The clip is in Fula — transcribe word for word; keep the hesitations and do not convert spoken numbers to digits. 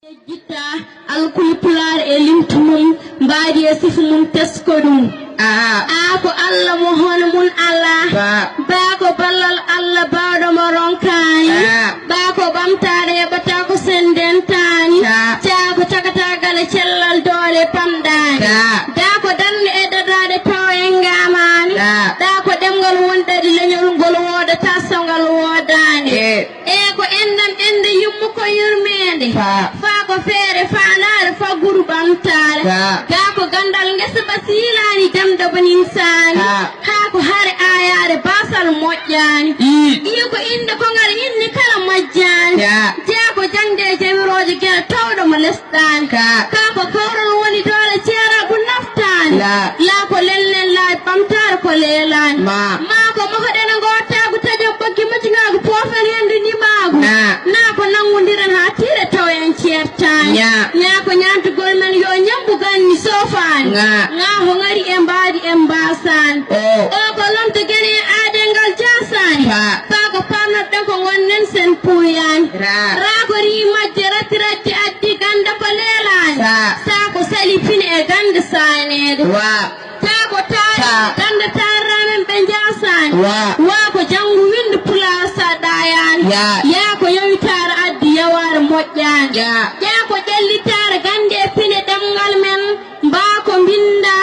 Jitta alkuli pulaar e limtu mum, mbaadi e sifu mum, tesko ɗum. Aa. Aa ko Alla mo hono mum alaa. Baa. Baa ko ballal Alla baawɗo mo ronkaani. Aa. Baa ko ɓamtaare yoɓata ko sen ndentaani. Aa. Caa ko cakataagal e cellal doole pamɗaani. Aa. Daa ko darnde e dadaade taw en ngaamaani. Aa. Daa ko ɗemngal wonɗadi leñol ngol woodata so ngal woodaani. Ee. E ko enɗam enɗe yummu ko yurmeende. Faa. Faa ko feere faandaare fagguru ɓamtaare. Faa. Gaa ko ganndal ngesa ba siilaani demɗo ba nimsaani. Faa. Haa ko hare aayaare baasal moƴƴaani. Ii. Ii ko innde ko ngal inni kala majjaani. Faa. Jaa ko jaŋde e jamirooje gila tawɗo mo lesɗaani. Faa. Kaa ko kawral woni doole ceeraabu naftaani. Laa. Laa ko lellen laabi ɓamtaare ko leelaani. Maa. Maa ko mahoɗen e ngoo taagu taƴo ɓoggi macungaagu poofen henndu ndimaagu. Naa. Naa ko nanngondiren haa tiire taw en ceertaani. Ñaa. Ñaa ko ñaantugol men yo ñambu ganni soofaani. Ŋaa. Ŋaa ho ŋari e mbaadi en mbaasaani. Oo. Oo ko lomto gene e aadee ngal jaasaani. Faa. Faa ko parnoɗen ko ngonnen sen puuyaani. Raa. Raa ko rii majje ratti ratti addi gannde ko leelaani. Saa. Saa ko sali pine e gannde saaneede. Waa. Taa ko taari. Taa. Gannde taarraa men ɓe njaasaani. Waa. Waa ko janngu winndu pulaar sa ɗaayaani. Yaa. Yaa ko yowitaare addi yawaare moƴƴaani. Yaa. Yaa ko ƴellitaare gannde e pine ɗemngal men. Mbaa ko mbinnda